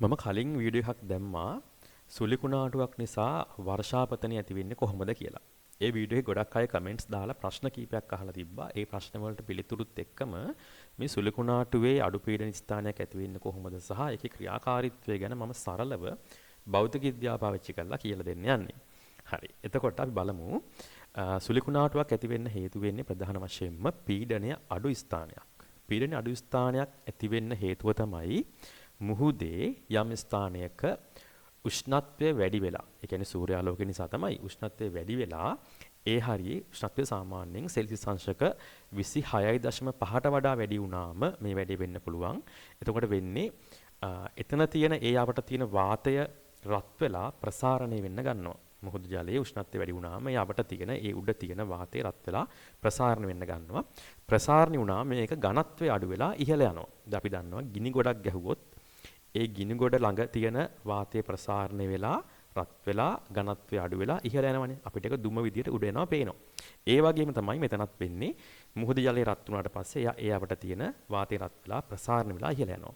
මම කලින් වීඩියෝ එකක් දැම්මා සුලි කුණාටුවක් නිසා වර්ෂාපතනය ඇති වෙන්නේ කොහොමද කියලා. ඒ වීඩියෝ එකේ ගොඩක් අය කමෙන්ට්ස් දාලා ප්‍රශ්න කීපයක් අහලා තිබ්බා. ඒ ප්‍රශ්න වලට පිළිතුරුත් එක්කම මේ සුලි කුණාටුවේ අඩු පීඩන ස්ථානයක් ඇති වෙන්නේ කොහොමද සහ ඒකේ ක්‍රියාකාරීත්වය ගැන මම සරලව භෞතික විද්‍යාව පාවිච්චි කරලා කියලා දෙන්න යන්නේ. හරි. එතකොට අපි බලමු සුලි කුණාටුවක් ඇති වෙන්න හේතු වෙන්නේ ප්‍රධාන වශයෙන්ම පීඩනය අඩු ස්ථානයක්. පීඩනය අඩු ස්ථානයක් ඇති වෙන්න හේතුව තමයි මුහුදේ යම් ස්ථානයක උෂ්ණත්වය වැඩි වෙලා, ඒ කියන්නේ සූර්යාලෝකය නිසා තමයි උෂ්ණත්වය වැඩි වෙලා ඒ හරියේ උෂ්ණත්වය සාමාන්‍යයෙන් සෙල්සියස් අංශක 26.5ට වඩා වැඩි වුණාම මේ වැඩේ වෙන්න පුළුවන්. එතකොට වෙන්නේ එතන තියෙන ඒ අපට තියෙන වාතය රත් වෙලා ප්‍රසාරණය වෙන්න ගන්නවා. මුහුදු ජලයේ උෂ්ණත්වය වැඩි වුණාම ඒ අපට තියෙන ඒ උඩ තියෙන වාතය රත් වෙලා ප්‍රසාරණය වෙන්න ගන්නවා. ප්‍රසාරණය වුණාම මේක ඝනත්වය අඩු වෙලා ඉහළ යනවා. දැන් අපි දන්නවා ගිනි ගොඩක් ගැහුවොත් ඒ ගිනි ගොඩ ළඟ තියෙන වාතය ප්‍රසාරණය වෙලා රත් වෙලා ඝනත්වය අඩු වෙලා ඉහළ යනවනේ. අපිට ඒක දුම විදියට උඩ යනවා පේනවා. ඒ වගේම තමයි මෙතනත් වෙන්නේ. මුහුදු ජලය රත් වුණාට පස්සේ ඒ අපට තියෙන වාතය රත් වෙලා ප්‍රසාරණය වෙලා ඉහළ යනවා.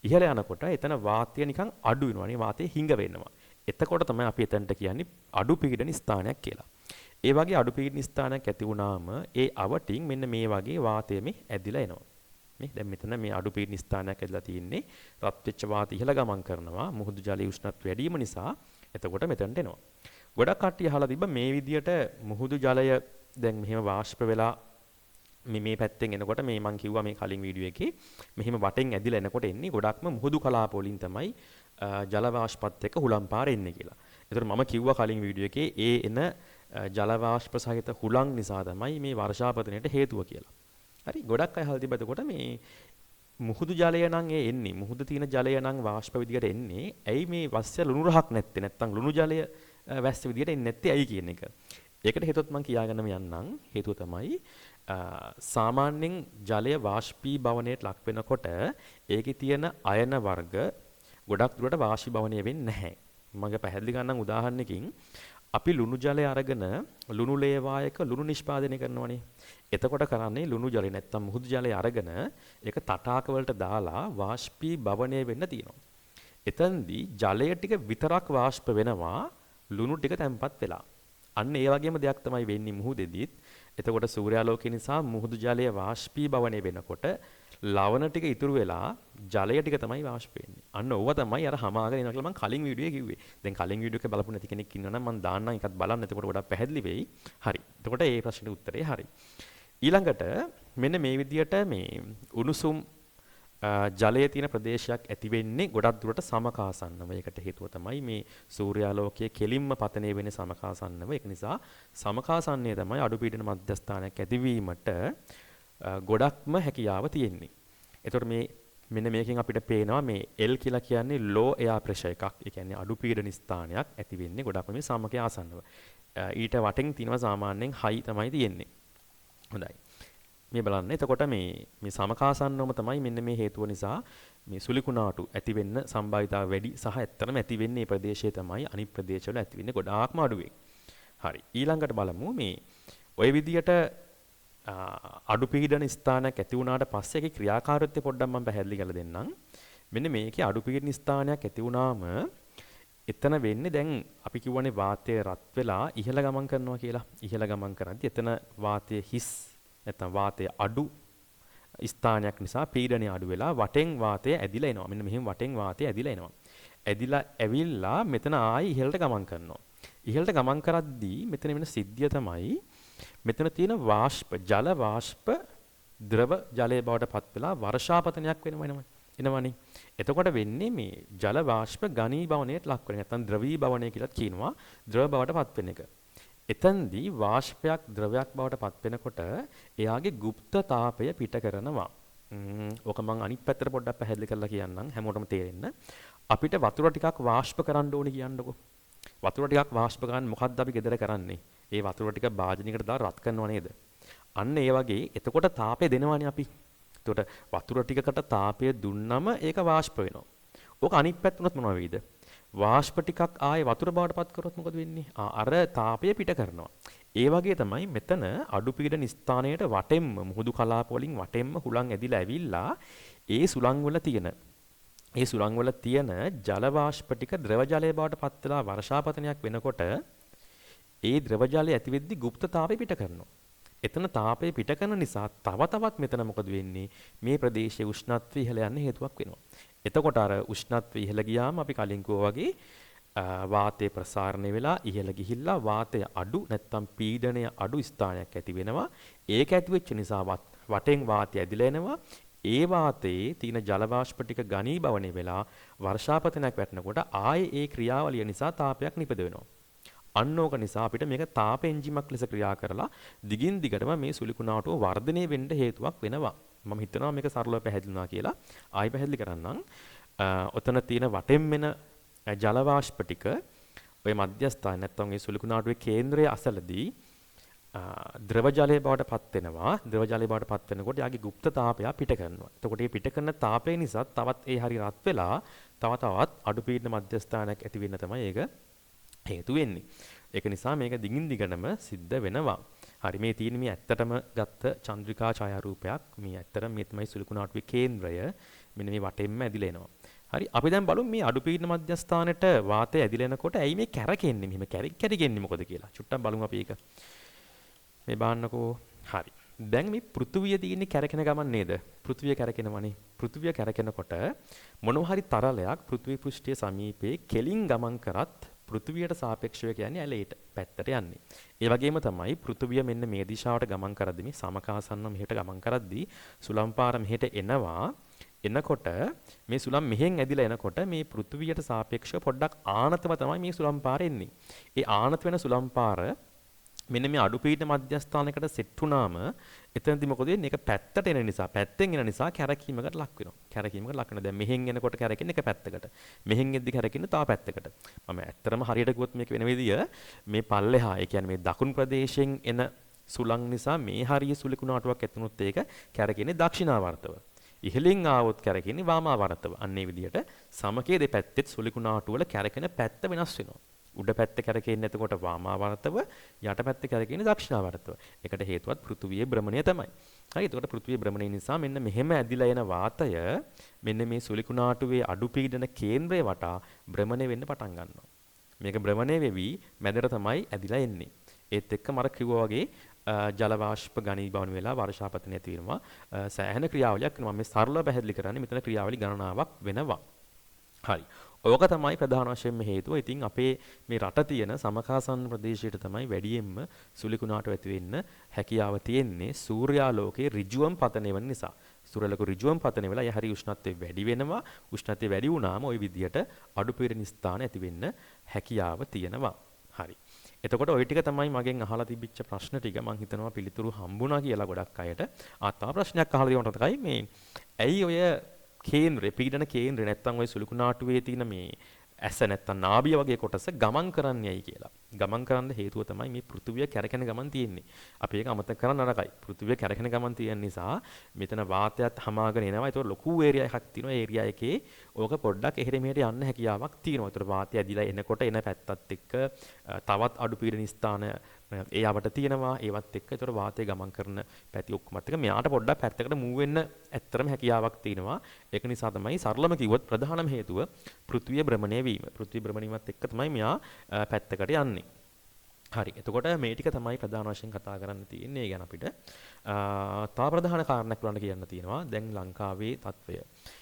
ඉහළ යනකොට එතන වාතය නිකන් අඩු වෙනවා නේ, වාතය හිඟ වෙනවා. එතකොට තමයි අපි එතනට කියන්නේ අඩු පීඩන ස්ථානයක් කියලා. ඒ වගේ අඩු පීඩන ස්ථානයක් ඇති වුණාම ඒ අවටින් මෙන්න මේ වගේ වාතය මේ ඇදිලා එනවා. මේ දැන් මෙතන මේ අඩු පීඩන ස්ථානයක් ඇදලා තියෙන්නේ. රත් වෙච්ච වාතය ඉහළ ගමන් කරනවා. මුහුදු ජලයේ උෂ්ණත්වය වැඩි වීම නිසා එතකොට මෙතනට එනවා. ගොඩක් කට්ටිය අහලා තිබ්බ මේ විදියට මුහුදු ජලය දැන් මෙහෙම වාෂ්ප වෙලා මේ පැත්තෙන් එනකොට මේ මං කිව්වා මේ කලින් වීඩියෝ එකේ මෙහෙම වටෙන් ඇදිලා එනකොට එන්නේ ගොඩක්ම මුහුදු කලාප වලින් තමයි ජල වාෂ්පත් එක්ක හුලං පාර එන්නේ කියලා. ඒතර මම කිව්වා කලින් වීඩියෝ එකේ ඒ එන ජල වාෂ්ප සහිත හුලං නිසා තමයි මේ වර්ෂාපතනයට හේතුව කියලා. හරි, ගොඩක් අය අහලා තිබ්බ එතකොට මේ මුහුදු ජලය නම් ඒ එන්නේ, මුහුද තියෙන ජලය නම් වාෂ්ප විදියට එන්නේ, ඇයි මේ වස්ස ලුණු රහක් නැත්තේ, නැත්තම් ලුණු ජලය වැස්ස විදියට එන්නේ නැත්තේ ඇයි කියන එක. ඒකට හේතුවත් මම කියාගෙනම යන්නම්. හේතුව තමයි සාමාන්‍යයෙන් ජලය වාෂ්පී භවණයට ලක් වෙනකොට ඒකේ තියෙන අයන වර්ග ගොඩක් දුරට වාෂ්පී භවණය වෙන්නේ නැහැ. මම පැහැදිලි කරන්නම් උදාහරණයකින්. අපි ලුණු ජලය අරගෙන ලුණු ලේවායක ලුණු නිෂ්පාදනය කරනවනේ. එතකොට කරන්නේ ලුණු ජලය නැත්තම් මුහුදු ජලය අරගෙන ඒක තටාක වලට දාලා වාෂ්පී භවණය වෙන්න තියෙනවා. එතනදී ජලය ටික විතරක් වාෂ්ප වෙනවා, ලුණු ටික තැම්පත් වෙලා. අන්න ඒ වගේම දෙයක් තමයි වෙන්නේ මුහුදෙදිත්. එතකොට සූර්යාලෝකය නිසා මුහුදු ජලය වාෂ්පී භවණය වෙනකොට ලවණ ටික ඉතුරු වෙලා ජලය ටික තමයි වාෂ්ප වෙන්නේ. අන්න ඕව තමයි අර හමාගෙන එනවා කියලා මං කලින් වීඩියෝ එකේ කිව්වේ. දැන් කලින් වීඩියෝ එක බලපු නැති කෙනෙක් ඉන්නවා නම් මං දාන්නම් එකත් බලන්න. එතකොට ගොඩක් පැහැදිලි වෙයි. හරි. එතකොට ඒ ප්‍රශ්නෙට උත්තරේ හරි. ඊළඟට මෙන්න මේ විදියට මේ උණුසුම් ජලයේ තියෙන ප්‍රදේශයක් ඇති වෙන්නේ ගොඩක් දුරට සමකාසන්නව. ඒකට හේතුව තමයි මේ සූර්යාලෝකයේ කෙලින්ම පතනය වෙන්නේ සමකාසන්නව. ඒක නිසා සමකාසන්නය තමයි අඩු පීඩන මධ්‍යස්ථානයක් ඇතිවීමට ගොඩක්ම හැකියාව තියෙන්නේ. එතකොට මේ මෙන්න මේකෙන් අපිට පේනවා මේ L කියලා කියන්නේ ලෝ එයාර් ප්‍රෙෂර් එකක්. ඒ කියන්නේ අඩු පීඩන ස්ථානයක් ඇති වෙන්නේ ගොඩක්ම මේ සමකය ආසන්නව. ඊට වටෙන් තියෙනවා සාමාන්‍යයෙන් හයි තමයි තියෙන්නේ. හොඳයි. මේ බලන්න. එතකොට මේ මේ සමකාසන්නවම තමයි මෙන්න මේ හේතුව නිසා මේ සුලි කුණාටු ඇති වෙන්න සම්භාවිතාව වැඩි සහ ඇත්තටම ඇති වෙන්නේ මේ ප්‍රදේශයේ තමයි, අනිත් ප්‍රදේශවල ඇති වෙන්නේ ගොඩාක්ම අඩුවෙන්. හරි. ඊළඟට බලමු මේ ඔය විදියට අඩු පීඩන ස්ථානයක් ඇති වුණාට පස්සේ ඒකේ ක්‍රියාකාරීත්වය පොඩ්ඩක් මම පැහැදිලි කරලා දෙන්නම්. මෙන්න මේකේ අඩු පීඩන ස්ථානයක් ඇති වුණාම එතන වෙන්නේ දැන් අපි කියවනේ වාතය රත් වෙලා ඉහළ ගමන් කරනවා කියලා. ඉහළ ගමන් කරද්දි එතන වාතය හිස් නැත්නම් වාතය අඩු ස්ථානයක් නිසා පීඩනය අඩු වෙලා වටෙන් වාතය ඇදිලා එනවා. මෙන්න මෙහෙම වටෙන් වාතය ඇදිලා එනවා. ඇදිලා ඇවිල්ලා මෙතන ආයි ඉහළට ගමන් කරනවා. ඉහළට ගමන් කරද්දී මෙතන වෙන සිද්ධිය තමයි මෙතන තියෙන වාෂ්ප, ජල වාෂ්ප ද්‍රව ජලය බවට පත් වෙලා වර්ෂාපතනයක් වෙනවා එනවනේ. එතකොට වෙන්නේ මේ ජල වාෂ්ප ඝනීභවණයට ලක් වෙන නැත්නම් ද්‍රවීභවණය කියලාත් කියනවා. ද්‍රව බවට පත් වෙන එක. එතෙන්දී වාෂ්පයක් ද්‍රවයක් බවට පත් වෙනකොට එයාගේ ගුප්ත තාපය පිට කරනවා. ඕක මං අනිත් පැත්තට පොඩ්ඩක් පැහැදිලි කරලා කියන්නම් හැමෝටම තේරෙන්න. අපිට වතුර ටිකක් වාෂ්ප කරන්න ඕනේ කියන්නකෝ. වතුර ටිකක් වාෂ්ප කරන්න මොකද්ද අපි ගෙදර කරන්නේ? ඒ වතුර ටික භාජනයකට දාලා රත් කරනව නේද? අන්න ඒ වගේ එතකොට තාපය දෙනවනේ අපි. එතකොට වතුර ටිකකට තාපය දුන්නම ඒක වාෂ්ප වෙනවා. ඕක අනිත් පැත්ත උනත් මොනවා වෙයිද? වාෂ්ප ටිකක් ආයේ වතුර බවට පත් කරොත් මොකද වෙන්නේ? අර තාපය පිට කරනවා. ඒ වගේ තමයි මෙතන අඩු පීඩන ස්ථානයට වටෙන්ම මුහුදු කලාප වලින් වටෙන්ම හුලං ඇදිලා ඇවිල්ලා ඒ සුළං වල තියෙන ඒ සුළං වල තියෙන ජල වාෂ්ප ටික ද්‍රව ජලය බවට පත් වෙලා වර්ෂාපතනයක් වෙනකොට ඒ ද්‍රව ජලය ඇති වෙද්දි ගුප්ත තාපය පිට කරනවා. එතන තාපය පිට කරන නිසා තව තවත් මෙතන මොකද වෙන්නේ? මේ ප්‍රදේශයේ උෂ්ණත්වය ඉහළ යන්න හේතුවක් වෙනවා. එතකොට අර උෂ්ණත්වය ඉහළ ගියාම අපි කලින් කිව්වා වගේ වාතය ප්‍රසාරණය වෙලා ඉහළ ගිහිල්ලා වාතය අඩු නැත්තම් පීඩනය අඩු ස්ථානයක් ඇති වෙනවා. ඒක ඇති වෙච්ච නිසා වටෙන් වාතය ඇදිලා එනවා. ඒ වාතයේ තියෙන ජල වාෂ්ප ටික ඝනීභවණය වෙලා වර්ෂාපතනයක් වැටෙනකොට ආයේ ඒ ක්‍රියාවලිය නිසා තාපයක් නිපද වෙනවා. අන්න ඕක නිසා අපිට මේක තාප එන්ජිමක් ලෙස ක්‍රියා කරලා දිගින් දිගටම මේ සුලිකුණාටුව වර්ධනය වෙන්න හේතුවක් වෙනවා. මම හිතනවා මේක සරලව පැහැදිලි වුණා කියලා. ආයි පැහැදිලි කරන්නම්. ඔතන තියෙන වටෙන් මෙන ජල වාෂ්ප ටික ඔය මධ්‍යස්ථාන නැත්තම් ඒ සුලිකුණාටුවේ කේන්ද්‍රයේ අසලදී ද්‍රව ජලය බවට පත් වෙනවා. ද්‍රව ජලය බවට පත් වෙනකොට යාගේ ගුප්ත තාපය පිට කරනවා. එතකොට මේ පිට කරන තාපය නිසා තවත් ඒ හරි රත් වෙලා තව තවත් අඩු පීඩන මධ්‍යස්ථානයක් ඇති වෙන්න තමයි ඒක හේතු වෙන්නේ. ඒක නිසා මේක දිගින් දිගටම සිද්ධ වෙනවා. හරි, මේ තියෙන මේ ඇත්තටම ගත්ත චන්ද්‍රිකා ඡායාරූපයක්. මේ ඇත්තටම මේ තමයි සුලිකුණාටුවේ කේන්ද්‍රය. මෙන්න මේ වටෙන්ම ඇදිලා එනවා. හරි, අපි දැන් බලමු මේ අඩු පීඩන මධ්‍යස්ථානෙට වාතය ඇදිලා එනකොට ඇයි මේ කැරකෙන්නේ? මෙහෙම කැරකෙන්නේ මොකද කියලා. චුට්ටක් බලමු අපි ඒක. මේ බලන්නකෝ. හරි. දැන් මේ පෘථුවිය තියෙන්නේ කැරකෙන ගමන් නේද? පෘථුවිය කැරකෙනවනේ. පෘථුවිය කැරකෙනකොට මොනවා හරි තරලයක් පෘථුවි පෘෂ්ඨයේ සමීපයේ කෙලින් ගමන් කරත් පෘථුවියට සාපේක්ෂව කියන්නේ ඇලේට පැත්තට යන්නේ. ඒ වගේම තමයි පෘථුවිය මෙන්න මේ දිශාවට ගමන් කරද්දි මේ සමකාසන්නව මෙහෙට ගමන් කරද්දි සුළං පාර මෙහෙට එනවා. එනකොට මේ සුළං මෙහෙන් ඇදිලා එනකොට මේ පෘථුවියට සාපේක්ෂව පොඩ්ඩක් ආනතව තමයි මේ සුළං පාර එන්නේ. ඒ ආනත වෙන සුළං පාර මෙන්න මේ අඩු පීඩන මධ්‍යස්ථානයකට සෙට් වුණාම එතනදි මොකද වෙන්නේ? ඒක පැත්තට එන නිසා, පැත්තෙන් එන නිසා කැරකීමකට ලක් වෙනවා. කැරකීමකට ලක් වෙනවා. දැන් මෙහෙන් එනකොට කැරකෙන්නේ එක පැත්තකට. මෙහෙන් එද්දි කැරකෙන්නේ තව පැත්තකට. මම ඇත්තටම හරියට කිව්වොත් මේක වෙන විදිය මේ පල්ලෙහා, ඒ කියන්නේ මේ දකුණු ප්‍රදේශයෙන් එන සුළං නිසා මේ හරිය සුලිකුණාටුවක් ඇති වුණොත් ඒක කැරකෙන්නේ දක්ෂිණාවර්තව. ඉහළින් ආවොත් කැරකෙන්නේ වාමාවර්තව. අන්න ඒ විදිහට සමකයේ දෙපැත්තෙත් සුලිකුණාටු වල කැරකෙන පැත්ත වෙනස් වෙනවා. උඩ පැත්ත කැරකෙන්නේ එතකොට වාමාවර්තව, යට පැත්ත කැරකෙන්නේ දක්ෂිණාවර්තව. ඒකට හේතුවත් පෘථුවියේ භ්‍රමණය තමයි. හරි, එතකොට පෘථුවියේ භ්‍රමණය නිසා මෙන්න මෙහෙම ඇදිලා එන වාතය මෙන්න මේ සුලිකුණාටුවේ අඩු පීඩන කේන්ද්‍රය වටා භ්‍රමණය වෙන්න පටන් ගන්නවා. මේක භ්‍රමණය වෙවි මැදට තමයි ඇදිලා එන්නේ. ඒත් එක්කම අර කිව්වා වගේ ජල වාෂ්ප ඝනීභවන වෙලා වර්ෂාපතනය ඇති වෙනවා. සෑහෙන ක්‍රියාවලියක් වෙනවා. මම මේ සරලව පැහැදිලි කරන්නේ මෙතන ක්‍රියාවලි ගණනාවක් වෙනවා. හරි. ඕක තමයි ප්‍රධාන වශයෙන්ම හේතුව. ඉතින් අපේ මේ රට තියෙන සමකාසන්න ප්‍රදේශයට තමයි වැඩියෙන්ම සුලිකුණාටු ඇති වෙන්න හැකියාව තියෙන්නේ සූර්යාලෝකයේ ඍජුවම පතනය වෙන නිසා. සූර්යාලෝක ඍජුවම පතනය වෙලා ඒ හරි උෂ්ණත්වය වැඩි වෙනවා. උෂ්ණත්වය වැඩි වුණාම ওই විදියට අඩු පීඩන ස්ථාන ඇති වෙන්න හැකියාව තියෙනවා. හරි. එතකොට ওই ටික තමයි මගෙන් අහලා තිබිච්ච ප්‍රශ්න ටික. මං හිතනවා පිළිතුරු හම්බුණා කියලා ගොඩක් අයට. ආ, තව ප්‍රශ්නයක් අහලා තියෙනවා මට මතකයි. මේ ඇයි ඔය කේන්ද්‍රය, පීඩන කේන්ද්‍රය නැත්තම් ඔය සුලිකුණාටුවේ තියෙන මේ ඇස නැත්තම් නාභිය වගේ කොටස ගමන් කරන්නේ ඇයි කියලා. ගමන් කරන්න හේතුව තමයි මේ පෘථුවිය කැරකෙන ගමන් තියෙන්නේ. අපි ඒක අමතක කරන්න නරකයි. පෘථුවිය කැරකෙන ගමන් තියෙන නිසා මෙතන වාතයත් හමාගෙන එනවා. ඒතකොට ලොකු ඒරියා එකක් තියෙනවා. ඒ ඒරියා එකේ ඕක පොඩ්ඩක් එහෙට මෙහෙට යන්න හැකියාවක් තියෙනවා. ඒතකොට වාතය ඇදිලා එනකොට එන පැත්තත් එක්ක තවත් අඩු පීඩන ස්ථාන ඒ යවට තියෙනවා. ඒවත් එක්ක ඒතකොට වාතය ගමන් කරන පැති ඔක්කොමත් එක්ක මෙයාට පොඩ්ඩක් පැත්තකට මූව් වෙන්න ඇත්තටම හැකියාවක් තියෙනවා. ඒක නිසා තමයි සරලම කිව්වොත් ප්‍රධානම හේතුව පෘථිවිය භ්‍රමණය වීම. පෘථිවි භ්‍රමණය වීමත් එක්ක තමයි මෙයා පැත්තකට යන්නේ. හරි. එතකොට මේ ටික තමයි ප්‍රධාන වශයෙන් කතා කරන්න තියෙන්නේ. ඒ ගැන අපිට තව ප්‍රධාන කාරණයක් බලන්න කියන්න තියෙනවා. දැන් ලංකාවේ තත්ත්වය.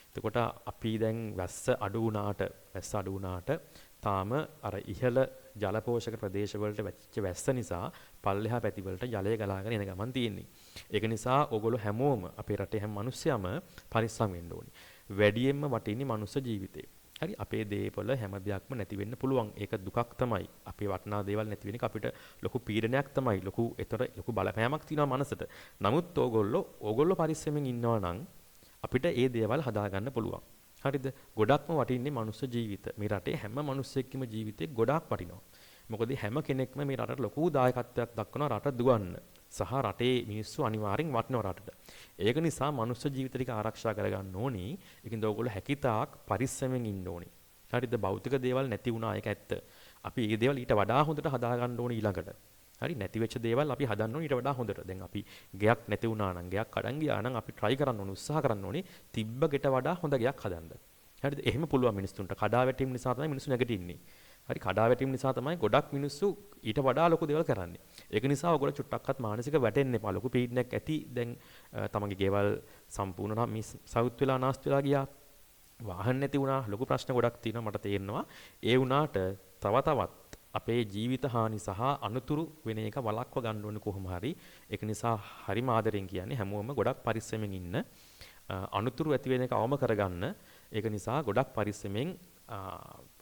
එතකොට අපි දැන් වැස්ස අඩු වුණාට තාම අර ඉහළ ජල පෝෂක ප්‍රදේශ වලට වැටිච්ච වැස්ස නිසා පල්ලෙහා පැති වලට ජලය ගලාගෙන එන ගමන් තියෙන්නේ. ඒක නිසා ඕගොල්ලෝ හැමෝම අපේ රටේ හැම මිනිස්සයම පරිස්සම් වෙන්න ඕනි. වැඩියෙන්ම වටින්නේ මනුස්ස ජීවිතේ. හරි, අපේ දේපොළ හැම දෙයක්ම නැති වෙන්න පුළුවන්. ඒක දුකක් තමයි. අපේ වටිනා දේවල් නැති වෙන එක අපිට ලොකු පීඩනයක් තමයි. ලොකු ඒතර ලොකු බලපෑමක් තියෙනවා මනසට. නමුත් ඕගොල්ලෝ පරිස්සමෙන් ඉන්නවා නම් අපිට ඒ දේවල් හදාගන්න පුළුවන්. හරිද? ගොඩක්ම වටින්නේ මනුස්ස ජීවිත. මේ රටේ හැම මිනිස්සෙක්ගේම ජීවිතේ ගොඩාක් වටිනවා. මොකද හැම කෙනෙක්ම මේ රටට ලොකු දායකත්වයක් දක්වනවා රට දුවන්න. සහ රටේ මිනිස්සු අනිවාර්යෙන් වටිනවා රටට. ඒක නිසා මනුස්ස ජීවිත ටික ආරක්ෂා කරගන්න ඕනි. ඒකින්ද ඕගොල්ලෝ හැකිතාක් පරිස්සමෙන් ඉන්න ඕනි. හරිද? භෞතික දේවල් නැති වුණා ඒක ඇත්ත. අපි මේ දේවල් ඊට වඩා හොඳට හදාගන්න ඕනි ඊළඟට. හරි, නැති වෙච්ච දේවල් අපි හදන්න ඕනි ඊට වඩා හොඳට. දැන් අපි ගෙයක් නැති වුණා නම්, ගෙයක් කඩන් ගියා නම් අපි try කරන්න ඕනි, උත්සාහ කරන්න ඕනි තිබ්බ ගෙට වඩා හොඳ ගෙයක් හදන්න. හරිද? එහෙම පුළුවන් මිනිස්සුන්ට. කඩා වැටීම නිසා තමයි මිනිස්සු නැගිටින්නේ. හරි, කඩා වැටීම නිසා තමයි ගොඩක් මිනිස්සු ඊට වඩා ලොකු දේවල් කරන්නේ. ඒක නිසා ඔයගොල්ලෝ චුට්ටක්වත් මානසික වැටෙන්න එපා. ලොකු පීඩනයක් ඇති. දැන් තමන්ගේ ගෙවල් සම්පූර්ණ මේ සවුත් වෙලා නාස්ති වෙලා ගියා. වාහන නැති වුණා. ලොකු ප්‍රශ්න ගොඩක් තියෙනවා මට තේරෙනවා. ඒ වුණාට තව තවත් අපේ ජීවිත හානි සහ අනතුරු වෙන එක වළක්ව ගන්න ඕනේ කොහොම හරි. ඒක නිසා හරිම ආදරෙන් කියන්නේ හැමෝම ගොඩක් පරිස්සමෙන් ඉන්න. අනතුරු ඇති වෙන එක අවම කරගන්න. ඒක නිසා ගොඩක් පරිස්සමෙන්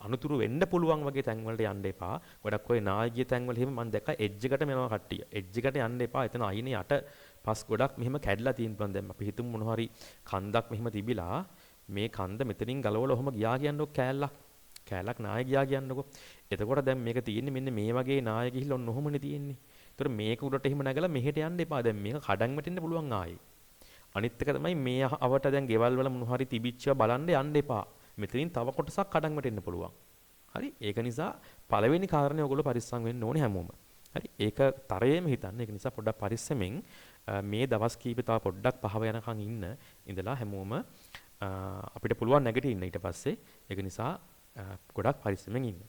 අනතුරු වෙන්න පුළුවන් වගේ තැන් වලට යන්න එපා. ගොඩක් ඔය නාය ගිය තැන් වල එහෙම මම දැක්කා එජ් එකටම යනවා කට්ටිය. එජ් එකට යන්න එපා. එතන අයිනේ යට පස් ගොඩක් මෙහෙම කැඩලා තියෙන පුළුවන්. දැන් අපි හිතමු මොන හරි කන්දක් මෙහෙම තිබිලා මේ කන්ද මෙතනින් ගලවලා ඔහොම ගියා කියන්නකො, කෑල්ලක්. කෑල්ලක් නාය ගියා කියන්නකො. එතකොට දැන් මේක තියෙන්නේ මෙන්න මේ වගේ නාය ගිහිල්ලා ඔන්න ඔහොමනේ තියෙන්නේ. ඒතර මේක උඩට එහෙම නැගලා මෙහෙට යන්න එපා. දැන් මේක කඩන් වැටෙන්න පුළුවන් ආයේ. අනිත් එක තමයි මේ අවට දැන් ගෙවල් වල මොන හරි තිබිච්චව බලන්න යන්න එපා. මෙතනින් තව කොටසක් කඩන් වැටෙන්න පුළුවන්. හරි? ඒක නිසා පළවෙනි කාරණේ ඔයගොල්ලෝ පරිස්සම් වෙන්න ඕනේ හැමෝම. හරි? ඒක තරයේම හිතන්න. ඒක නිසා පොඩ්ඩක් පරිස්සමෙන් මේ දවස් කීප තව පොඩ්ඩක් පහව යනකම් ඉන්න ඉඳලා හැමෝම අපිට පුළුවන් නැගිටින්න ඊට පස්සේ. ඒක නිසා ගොඩක් පරිස්සමෙන් ඉන්න.